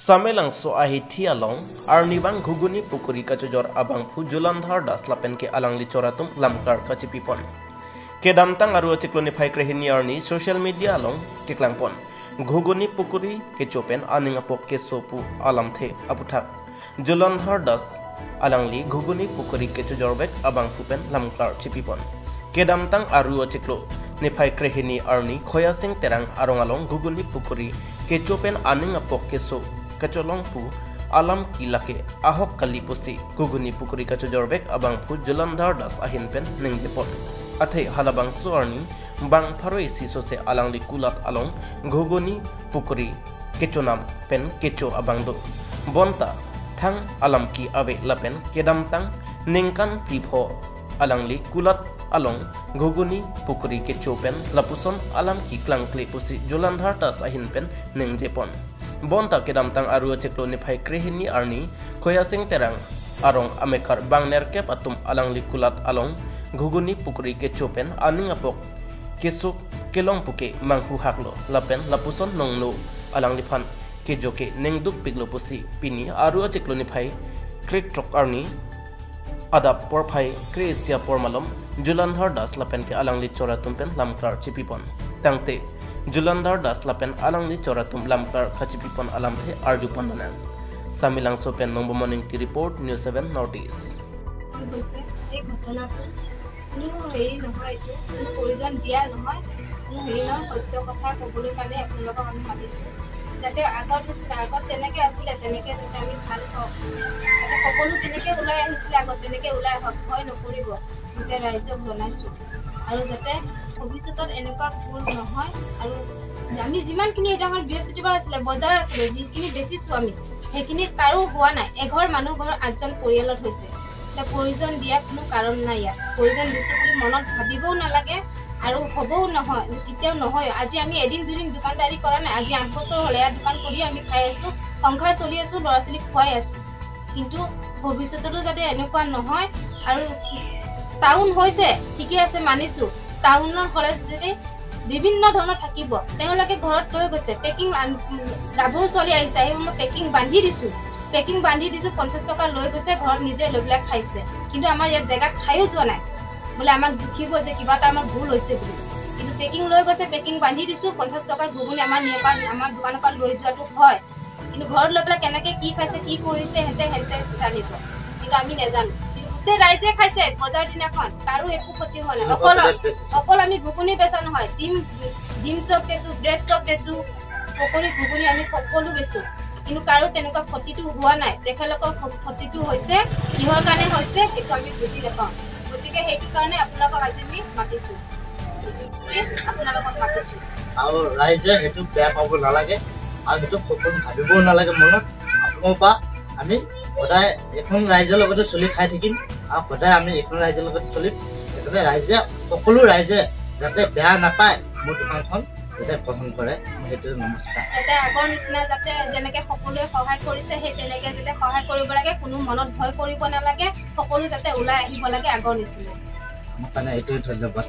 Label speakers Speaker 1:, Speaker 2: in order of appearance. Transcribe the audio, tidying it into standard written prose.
Speaker 1: Samelangso ahi thialong arnibang ghuguni pukuri kachojor abangphu Julandhar Das lapen ke alangli choratum lamkar kachipipon. Kedamtang aru chikloni phaikrehini arni social media along keklangpon. Ghuguni pukuri ke chopen aningapok ke sopu alamthe aputhak. Julandhar Das alangli ghuguni pukuri ke chojorbek abangphupen lamkar chipipon. Kedamtang aru chiklo niphai krehini arni khoyasing terang arongalong ghuguni pukuri ke chopen aningapok ke so kacholongpu alam kilake ahok kalipusi ghuguni pukuri kachojorbek abangphu Julandhar Das ahinpen ningjepon. Athe halabang suarni bang pharoi sisose alangli kulat along ghuguni pukuri kechonam pen kecho abangdo bonta thang alamki abe lapen kedamtang ningkan pipho alangli kulat along ghuguni pukuri kecho pen lapuson alamki klangkli pusi Julandhar Das ahinpen ningjepon. Bonta kedamtang aru cheklo niphai krehini arni khoyasing terang arong amekar bangner kep atum alangli kulat along ghuguni pukuri ke chopen aning apok kesuk kelong puke manghu haklo lapen lapuson nongno alangli phan ke joke nengduk piglo pusi pini aru cheklo niphai kritrok arni adap por phai kresia por malom Julandhar Das lapen ke alangli choratum pen lamkar chipipon. Tangte Julandhar Das lapen alangli choratum lamkar khachipipon alamthe arjupon manang. Samilang sopen nombo morning ti report News 7 North East.
Speaker 2: হৈছে এই ঘটনাটো কোনো হেৰি নহয়, এইটো কোনো প্ৰয়োজন দিয়া নহয়, কোনো হেৰি নহয়। সত্য কথা ক'বলৈ কাৰণে আপোনালোকক আমি মাতিছোঁ, যাতে আগত নিচিনা আগত যেনেকৈ আছিলে তেনেকৈ যাতে আমি ভাল হওক, যাতে সকলো তেনেকৈ ওলাই আহিছিলে আগত তেনেকৈ ওলাই আহক, ভয় নকৰিব, গোটেই ৰাইজক জনাইছোঁ। আৰু যাতে ভৱিষ্যতত এনেকুৱা ভুল নহয়। আৰু আমি যিমানখিনি সেইদিনাখন বৃহস্পতিবাৰ আছিলে, বজাৰ আছিলে, যিখিনি বেচিছোঁ আমি সেইখিনি কাৰো হোৱা নাই। এঘৰ মানুহ ঘৰৰ 8জন পৰিয়ালত হৈছে। এতিয়া প্ৰয়োজন দিয়া কোনো কাৰণ নাই, ইয়াত প্ৰয়োজন দিছোঁ বুলি মনত ভাবিবও নালাগে আৰু হ'বও নহয়, এতিয়াও নহয়। আজি আমি এদিন দুদিন দোকানদাৰী কৰা নাই, আজি 8 বছৰ হ'ল এয়া দোকান কৰি আমি খাই আছোঁ, সংসাৰ চলি আছোঁ, ল'ৰা ছোৱালীক খুৱাই আছোঁ। কিন্তু ভৱিষ্যততো যাতে এনেকুৱা নহয়। আৰু টাউন হৈছে ঠিকে আছে মানিছোঁ, টাউনৰ হ'লে যদি বিভিন্ন ধৰণৰ থাকিব, তেওঁলোকে ঘৰত লৈ গৈছে পেকিং, গাভৰু ছোৱালী আহিছে, আহি মই পেকিং বান্ধি দিছোঁ, পেকিং বান্ধি দিছোঁ, 50 টকা লৈ গৈছে, ঘৰত নিজে লৈ পেলাই খাইছে। কিন্তু আমাৰ ইয়াত জেগাত খায়ো যোৱা নাই, বোলে আমাক দুখিব যে কিবা এটা আমাৰ ভুল হৈছে বুলি। কিন্তু পেকিং লৈ গৈছে, পেকিং বান্ধি দিছোঁ, 50 টকাৰ ঘুগুনি আমাৰ আমাৰ দোকানৰ পৰা লৈ যোৱাটো হয়, কিন্তু ঘৰত লৈ পেলাই কেনেকৈ কি খাইছে কি কৰিছে সিহঁতে জানিব, কিন্তু আমি নেজানো। কিন্তু গোটেই ৰাইজে খাইছে বজাৰ দিনাখন, কাৰো একো ক্ষতি হোৱা নাই। অকল আমি ঘুগুনি বেচা নহয়, ডিম চপ বেচোঁ, ব্ৰেড চপ বেচোঁ, পকৰি ঘুগুনি আমি সকলো বেচোঁ, কিন্তু কাৰো তেনেকুৱা ক্ষতিটো হোৱা নাই। তেখেতলোকৰ ক্ষতিটো হৈছে কিহৰ কাৰণে হৈছে সেইটো আমি বুজি নাপাওঁ। গতিকে সেইটো কাৰণে আপোনালোকক আজি আমি মাতিছোঁ, আপোনালোকক মাতিছোঁ।
Speaker 3: আৰু ৰাইজে সেইটো বেয়া পাব নালাগে আৰু সেইটো সপোন ভাবিবও নালাগে মনত। আপোনাৰ পৰা আমি সদায় এখন ৰাইজৰ লগতে চলি খাই থাকিম আৰু সদায় আমি এখন ৰাইজৰ লগতে চলিম। সেইকাৰণে ৰাইজে, সকলো ৰাইজে যাতে বেয়া নাপায় মোৰ দোকানখন যাতে গ্ৰহণ কৰে, মই সেইটোৱে নমস্কাৰ।
Speaker 2: যাতে আগৰ নিচিনা যাতে যেনেকৈ সকলোৱে সহায় কৰিছে সেই তেনেকৈ যাতে সহায় কৰিব লাগে, কোনো মনত ভয় কৰিব নালাগে, সকলো যাতে ওলাই আহিব লাগে আগৰ নিচিনা।
Speaker 3: মোৰ কাৰণে এইটোৱে ধন্যবাদ।